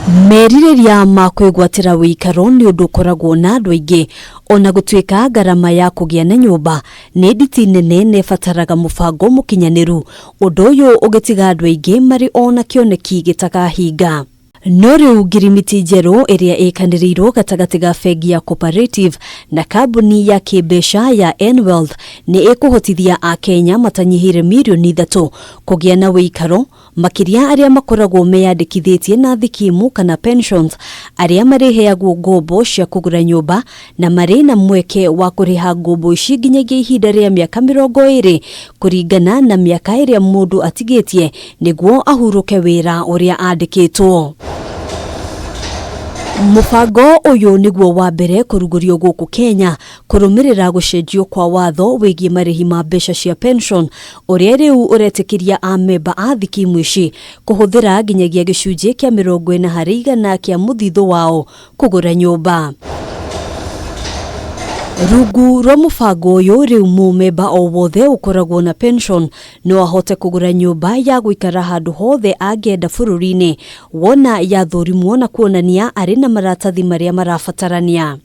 Merirĩria ma kwĩgwatĩra ũikaro nĩ ũndũ ũkoragwo na andũ aingĩ ona gũtuĩka ngarama ya kũgĩa na nyũmba nĩ nditi nene na ĩbataraga mũbango mũkinyanĩru, ũndũ ũyũ ũgĩtiga andũ aingĩ marĩ o na kĩoneki gĩtakahinga. No rĩu ngirimiti njerũ ĩrĩa ĩkanĩrĩirwo gatagatĩ ga bengi ya Cooperative na kambuni ya kĩmbeca ya Enwealth nĩ ĩkũhotithia Akenya matanyihĩire mirioni 3 kũgĩa na ũikaro, makĩria arĩa makoragwo meyandĩkithĩtie na thikimu kana pensions, arĩa marĩheagwo ngombo cia kũgũra nyũmba na marĩ na mweke wa kũrĩha ngombo ici nginyagia ihinda rĩa mĩaka 20 kũringana na mĩaka ĩrĩa mũndũ atigĩtie nĩguo ahurũke wĩra ũrĩa andĩkĩtwo. Mũbango ũyũ nĩguo wa mbere kũrugũrio gũkũ Kenya kũrũmĩrĩra gũcenjio kwa watho wĩgiĩ marĩhi ma mbeca cia pension ũrĩa rĩu ũretĩkĩria amemba a thikimu ici kũhũthĩra nginyagia gĩcunjĩ kĩa 40% kĩa mũthithũ wao kũgũra nyũmba. Rungu rwa mũbango ũyũ rĩu mũmemba o wothe ũkoragwo na pension no ahote kũgũra nyũmba ya gũikara handũ hothe angĩenda bũrũri-inĩ wona yathũrimwo na kuonania arĩ na maratathi marĩa marabatarania.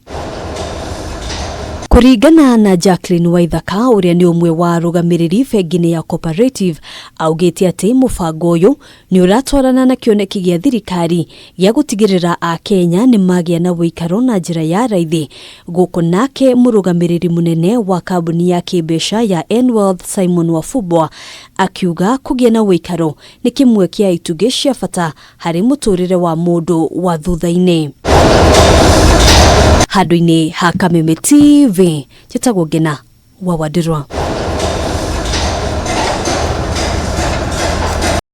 Kũringana na Jacqueline Waithaka ũrĩa nĩ ũmwe wa arũgamĩrĩri bengi-inĩ ya Cooperative, augĩte atĩ mũbango ũyũ nĩ ũratwarana na kĩoneki gĩa thirikari gĩa gũtigĩrĩra Akenya nĩ magĩa na ũikaro na njĩra ya raithi. Gũkũ nake mũrũgamĩrĩri mũnene wa kambuni ya kĩmbeca ya Enwealth Simon Wafubwa akiuga kũgĩa na ũikaro nĩ kĩmwe kĩa itugĩ cia bata harĩ mũtũrĩre wa mũndũ wa thutha-inĩ. Handũ-inĩ ha Kameme TV, njĩtagwo Ngena wa Wandirwa.